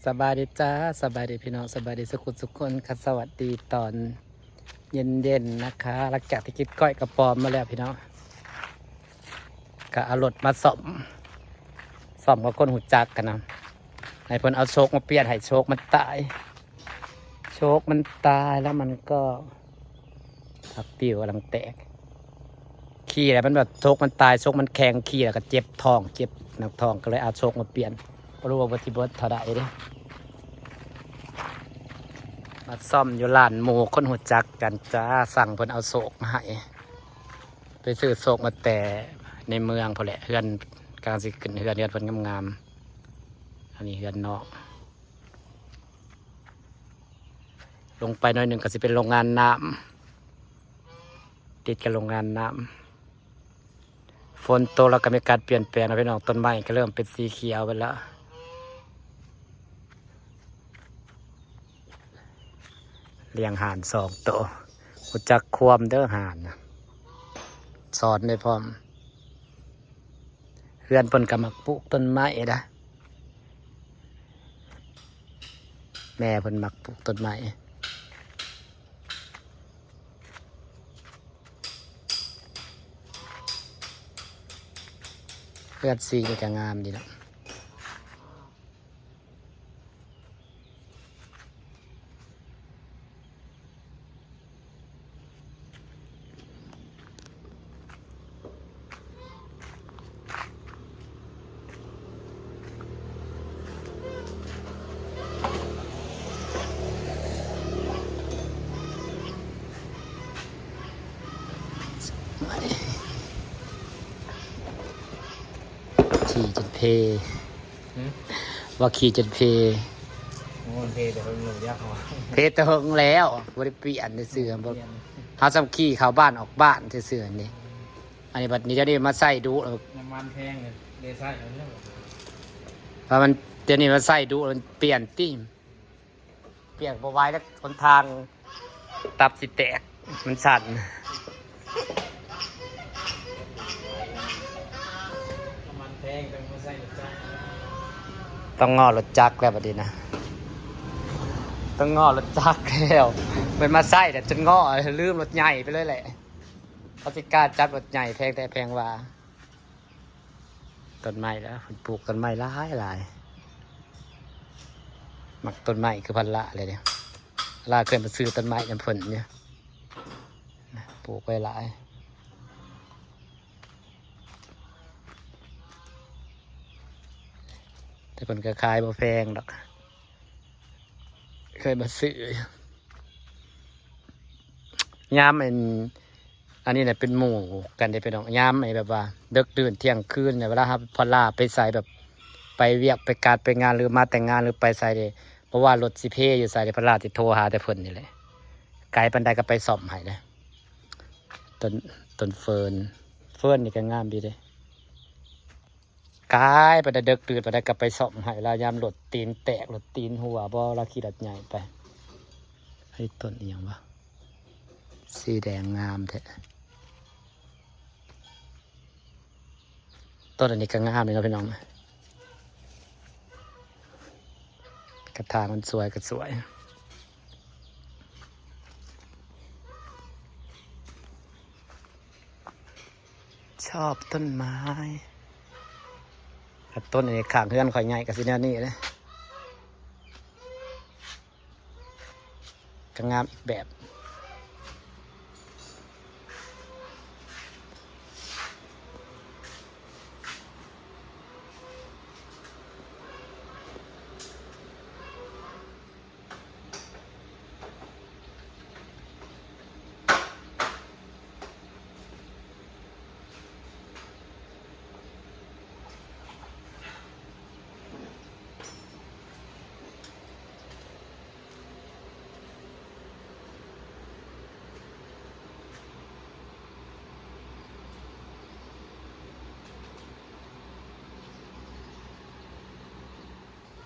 ສະບາຍດີຈ້າ ສະບາຍດີພີ່ນ້ອງ ສະບາຍດີສຸກຄົນ ສຸກຄົນ ກໍສະຫວັດດີຕອນເຢັນໆ ນະຄະ. ຫຼັງຈາກທີ່ກິນກ້ອຍກະປອມມາແລ້ວພີ່ນ້ອງ ກະເອົາລົດມາສ້ອມ ສ້ອມກັບຄົນຮູ້ຈັກກັນນະ ໃຫ້ເພິ່ນເອົາໂຊກມາປ່ຽນໃຫ້ ໂຊກມັນຕາຍ ໂຊກມັນຕາຍແລ້ວມັນກໍ ພັກຕິວກຳລັງແຕກ ຂີ່ແລ້ວມັນແບບໂຊກມັນຕາຍ ໂຊກມັນແຂງ ຂີ່ແລ້ວກໍເຈັບທ້ອງ ເຈັບໜັກທ້ອງ ກໍເລີຍເອົາໂຊກມາປ່ຽນ ບໍ່ຮູ້ວ່າຊິເບິດເທົ່າໃດເດ້. ມາສ້ອມຢູ່ຮ້ານໝູ່ຄົນຮູ້ຈັກກັນຈ້າ ສັ່ງເພິ່ນເອົາໂຊກມາໃຫ້ ໄປຊື້ໂຊກມາແຕ່ໃນເມືອງພຸ້ນແຫຼະ ເຮືອນກຳລັງຊິຂຶ້ນເຮືອນ ເຮືອນເພິ່ນງາມໆ ອັນນີ້ເຮືອນນອກ. ລົງໄປໜ້ອຍໜຶ່ງກໍຊິເປັນໂຮງງານນ້ຳ ຕິດກັບໂຮງງານນ້ຳ. ຝົນຕົກແລ້ວກໍມີການປ່ຽນແປງນະພີ່ນ້ອງ ຕົ້ນໄມ້ກໍເລີ່ມເປັນສີຂຽວເບິດແລ້ວ. ລ້ຽງຫ່ານສອງໂຕ ຮູ້ຈັກຄວາມເດີຫ່ານນະ ສອນໄດ້ພ້ອມ. ເຮືອນເພິ່ນກໍມັກປູກຕົ້ນໄມ້ເດ້ ແມ່ເພິ່ນມັກປູກຕົ້ນໄມ້. ເຮືອນສີນີ້ກໍງາມດີເນາະ. ຂີ່ຈົນເພ ຫືມ ວ່າຂີ່ຈົນເພ ໂອ້ ມັນເພແຕ່ເຫິງແລ້ວ ເພແຕ່ເຫິງແລ້ວ ບໍ່ໄດ້ປ່ຽນຊື່ໆ ບໍ່ ເຮົາສ່ຳຂີ່ເຂົ້າບ້ານອອກບ້ານຊື່ໆ ນີ້. ອັນນີ້ບັດນີ້ ດຽວນີ້ມາໃສ່ດຸແລ້ວ ນ້ຳມັນແພງເລີຍ ໄດ້ໃຊ້ເອົາແລ້ວ ວ່າມັນ ດຽວນີ້ມາໃສ່ດຸ ມັນປ່ຽນຕິ ປ່ຽນບໍ່ໄຫວແລ້ວ ຫົນທາງຕັບຊິແຕກ ມັນສັ່ນ. ນ້ຳມັນແພງ ຕ້ອງມາໃສ່ລົດຈັກ ຕ້ອງງໍລົດຈັກແລ້ວບັດນີ້ນະ ຕ້ອງງໍລົດຈັກແລ້ວ ເພິ່ນມາໃຊ້ແລ້ວຈົນງໍ ລືມລົດໃຫຍ່ໄປເລີຍແຫຼະ. ເຂົາຊິກ້າຈັບລົດໃຫຍ່ແພງແທ້ແພງວ່າ. ຕົ້ນໄມ້ລະ ເພິ່ນປູກຕົ້ນໄມ້ຫຼາຍໆ ມັກຕົ້ນໄມ້ຄືພັນລະເລີຍເດ້. ລາເຄີຍມາຊື້ຕົ້ນໄມ້ນຳເພິ່ນຢູ່ ປູກໄວ້ຫຼາຍ ແຕ່ເພິ່ນກໍຂາຍບໍ່ແພງດອກ ເຄີຍມາຊື້. ຍາມອັນ ອັນນີ້ນະເປັນໝູ່ກັນເດ້ພີ່ນ້ອງ ຍາມໄອ້ແບບວ່າເດິກດື່ນທ່ຽງຄືນນະ ເວລາເຮົາພາລາໄປໃສ ແບບໄປວຽກໄປການໄປງານ ຫຼືມາແຕ່ງງານ ຫຼືໄປໃສເດ້ ບໍ່ວ່າລົດຊິເພຢູ່ໃສເດ້ ພາລາຊິໂທຫາແຕ່ເພິ່ນນີ້ແຫຼະ ໄກປານໃດກໍໄປສ້ອມໃຫ້ເດ້. ຕົ້ນ ຕົ້ນເຟີນ ເຟີນນີ້ກໍງາມດີເດ້. ກາຍໄປແຕ່ເດິກຕື່ນປານໃດກໍໄປສ້ອມໃຫ້ລາວ ຍາມລົດຕີນແຕກ ລົດຕີນຮົ່ວບໍ່ ລາວຂີ່ລົດໃຫຍ່ໄປ. ເຮີ້ຍ ຕົ້ນອີ່ຫຍັງວະ ສີແດງງາມແທ້. ຕົ້ນອັນນີ້ກໍງາມເດເນາະພີ່ນ້ອງ ກະຖາງມັນສວຍກໍສວຍ. ຊອບຕົ້ນໄມ້ ແຕ່ຕົ້ນອັນນີ້ຂ້າງເຮືອນຂ້ອຍໃຫຍ່ກໍຊິແນວນີ້ເດ້ ກໍງາມອີກແບບ.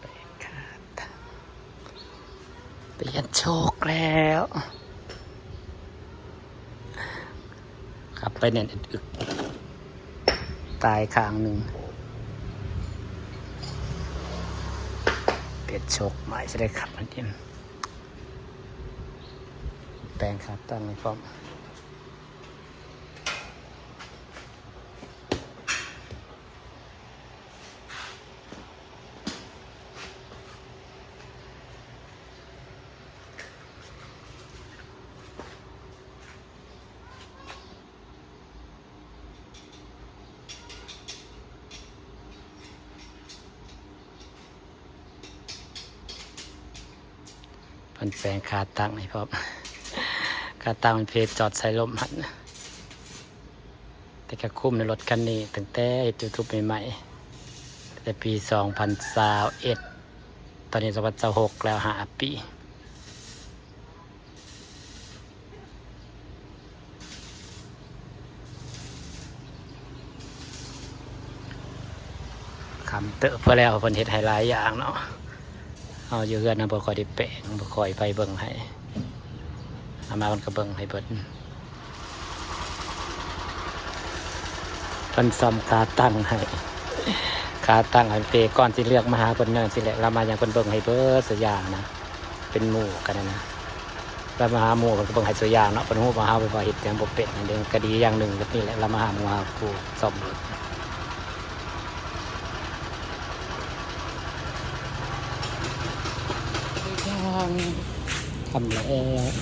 ไปกันค่ะ เปลี่ยนโชคแล้ว ขับไปแน่นอึก ตายข้างหนึ่ง ເຮັດໂຊກໃໝ່ ຊິໄດ້ຂັບມັນເອງ. ແປງຂາຕັ້ງໃຫ້ພ້ອມ. ເພິ່ນແປງຂາຕັ້ງໃຫ້ພ້ອມ. ຂາຕັ້ງມັນເພຈອດໃສ່ລົມຫັ້ນ. ແຕ່ກໍຄຸ້ມໃນລົດຄັນນີ້ ຕັ້ງແຕ່ເຮັດ YouTube ໃໝ່ໆ ແຕ່ປີສອງພັນຊາວເອັດ ຕອນນີ້ສອງພັນຊາວຫົກແລ້ວ ຫ້າປີ. ຄຳເຕີບພໍແລ້ວ ເພິ່ນເຮັດໃຫ້ຫຼາຍຢ່າງເນາະ. ເຮົາຢູ່ເຮືອນເຮົາບໍ່ຄ່ອຍໄດ້ແປງ ບໍ່ຄ່ອຍໃຜເບິ່ງໃຫ້ ອາມາເພິ່ນກໍເບິ່ງໃຫ້ເບິດ. ເພິ່ນສ້ອມຂາຕັ້ງໃຫ້ ຂາຕັ້ງໃຫ້ເພ ກ່ອນຊິເລືອກມາຫາເພິ່ນນັ້ນຊິແຫຼະ ລາວມາຫຍັງເພິ່ນເບິ່ງໃຫ້ເບິດສູ່ຢ່າງນະ ເປັນໝູ່ກັນນະ. ລາວມາຫາໝູ່ເພິ່ນກໍເບິ່ງໃຫ້ສູ່ຢ່າງເນາະ ເພິ່ນຮູ້ວ່າເຮົາເຮັດຫຍັງບໍ່ເປັນ. ອັນນີ້ກໍດີຢ່າງໜຶ່ງ ແບບນີ້ແຫຼະ ລາວມາຫາໝູ່ຫາຄູ່ ສ້ອມລົດ. ຄ່ຳແລ້ວ.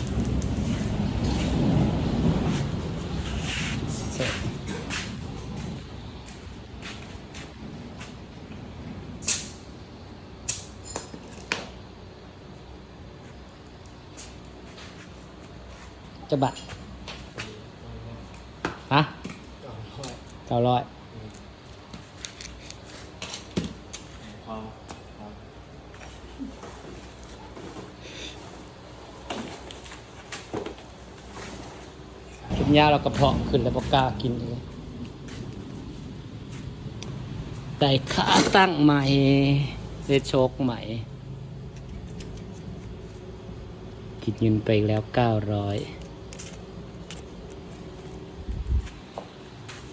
ຈັກບາດ? ຮະ? ເກົ້າຮ້ອຍ. ກິນຢາແລ້ວກະເພາະຂຶ້ນແລ້ວບໍ່ກ້າກິນອີກ. ໄດ້ຂາຕັ້ງໃໝ່ ໄດ້ໂຊກໃໝ່. ຄິດເງິນໄປອີກແລ້ວເກົ້າຮ້ອຍ.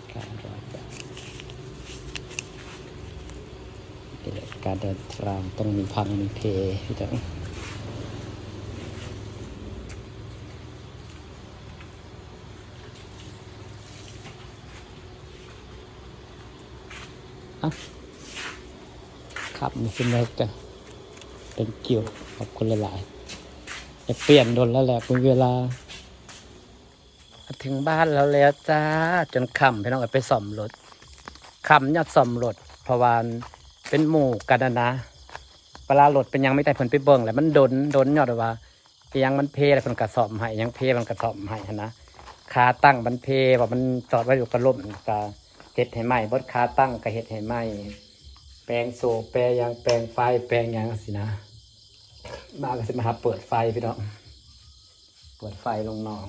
ເກົ້າຮ້ອຍບາດ. ນີ້ແຫຼະ ການເດີນທາງຕ້ອງມີພັງມີເພ ພີ່ນ້ອງ. ເອົ້າ ຂັບມາຂຶ້ນໄດ້ຈັງ thank you ຂອບຄຸນຫຼາຍໆ. ຢາກປ່ຽນດົນແລ້ວແຫຼະ ເບິ່ງເວລາ. ມາເຖິງບ້ານເຮົາແລ້ວຈ້າ ຈົນຄ່ຳ ພີ່ນ້ອງເອີຍ ໄປສ້ອມລົດ. ຄ່ຳຍ້ອນສ້ອມລົດ ເພາະວ່າເປັນໝູ່ກັນຫັ້ນນະ. ເວລາລົດເປັນຫຍັງ ມີແຕ່ເພິ່ນໄປເບິ່ງ ແລ້ວມັນດົນ ດົນຍ້ອນວ່າ ອີ່ຫຍັງມັນເພ ແລ້ວເພິ່ນກະສ້ອມໃຫ້ ຫຍັງເພເພິ່ນກະສ້ອມໃຫ້ຫັ້ນນະ. ຂາຕັ້ງມັນເພ ວ່າມັນຈອດໄວ້ຢູ່ກະລົ້ມ ກະເຮັດໃຫ້ໄໝ້ເບິດ ຂາຕັ້ງກະເຮັດໃຫ້ໄໝ້. ແປງໂຊກ ແປງຫຍັງ ແປງໄຟ ແປງຫຍັງຊີ້ນະ. ມາກະຊິມາຫາເປີດໄຟ ພີ່ນ້ອງ. ເປີດໄຟລົງໜອງ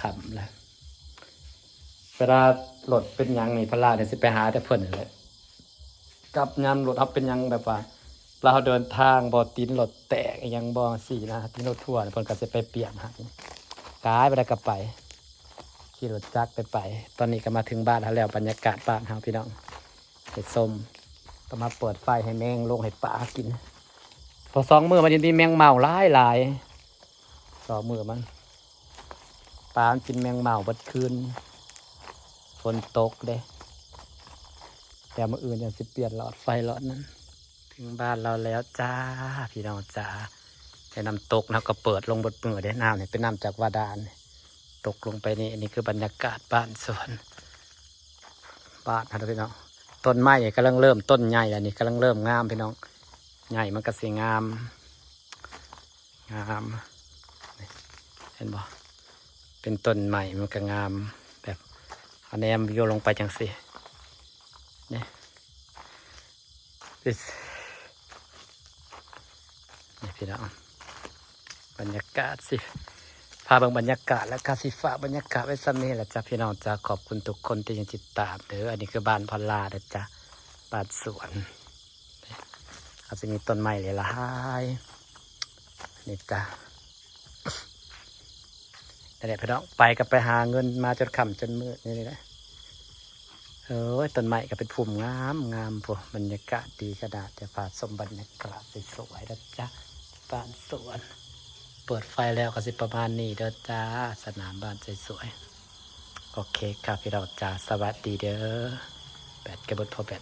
ຄ່ຳແລ້ວ. ເວລາລົດເປັນຫຍັງນີ້ ພາລານີ້ຊິໄປຫາແຕ່ເພິ່ນຫັ້ນແຫຼະ. ກັບຍາມລົດເຮົາເປັນຫຍັງ ແບບວ່າ ລາວເຮົາເດີນທາງບໍ່ ຕີນລົດແຕກອີ່ຫຍັງບໍ່ ຊີ້ນະ ຕີນລົດທົ່ວ ເພິ່ນກະຊິໄປປ່ຽນໃຫ້. ກາຍໄປໄດ້ກະໄປ ຂີ່ລົດຈັກໄປໄປ. ຕອນນີ້ກະມາເຖິງບ້ານເຮົາແລ້ວ ບັນຍາກາດບ້ານເຮົາ ພີ່ນ້ອງ. ໄປຊົມ ຕ້ອງມາເປີດໄຟໃຫ້ແມງລົງໃຫ້ປາກິນ. ພໍສອງມື້ມານີ້ມີແມງເມົາຫຼາຍໆ ສອງມື້ມາ ປາມັນກິນແມງເມົາເບິດຄືນ. ຝົນຕົກເດ້ ແຕ່ມື້ອື່ນຈັ່ງຊິປ່ຽນຫຼອດໄຟຫຼອດນັ້ນ. ເຖິງບ້ານເຮົາແລ້ວຈ້າ ພີ່ນ້ອງຈ້າ. ແຕ່ນ້ຳຕົກເຮົາກະເປີດລົງເບິດມື້ເດ້ ນ້ຳນີ້ເປັນນ້ຳຈາກບາດານ ຕົກລົງໄປນີ້. ນີ້ຄືບັນຍາກາດບ້ານສວນ ບ້ານເຮົາເດີພີ່ນ້ອງ. ຕົ້ນໄມ້ກຳລັງເລີ່ມ ຕົ້ນໃຫຍ່ແລ້ວນີ້ ກຳລັງເລີ່ມງາມພີ່ນ້ອງ. ໃຫຍ່ມັນກະຊິງາມ ງາມ ນີ້ ເຫັນບໍ່ ເປັນຕົ້ນໄມ້ມັນກະງາມ ແບບເຮົາແນມວິວລົງໄປຈັ່ງຊີ້ ນີ້. ນີ້ພີ່ນ້ອງ ບັນຍາກາດຊິ ພາເບິ່ງບັນຍາກາດ ແລ້ວກະຊິຝາກບັນຍາກາດໄວ້ສ່ຳນີ້ແຫຼະຈ້າ ພີ່ນ້ອງຈ້າ. ຂອບຄຸນທຸກຄົນທີ່ຍັງຕິດຕາມເດີ. ອັນນີ້ຄືບ້ານພອນລາເດີຈ້າ ບ້ານສວນ. ອາດຈະມີຕົ້ນໄມ້ຫຼາຍໆ ນີ້ຈ້າ. ນັ້ນແຫຼະພີ່ນ້ອງ ໄປກະໄປຫາເງິນ ມາຈົນຄ່ຳຈົນມືດນີ້ແຫຼະ. ໂອ້ຍ ຕົ້ນໄມ້ກໍເປັນພຸ່ມງາມໆ ພຸ້ນ ບັນຍາກາດດີຂະໜາດ. ຈະພາຊົມບັນຍາກາດສວຍໆ ເດີຈ້າ ບ້ານສວນ. ເປີດໄຟແລ້ວກໍຊິປະມານນີ້ເດີຈ້າ ສະໜາມບ້ານສວຍໆ. ໂອເຄຄ່ະ ພີ່ນ້ອງຈ້າ ສະຫວັດດີເດີ. ແບັດກໍເບິດ ພໍແບັດ.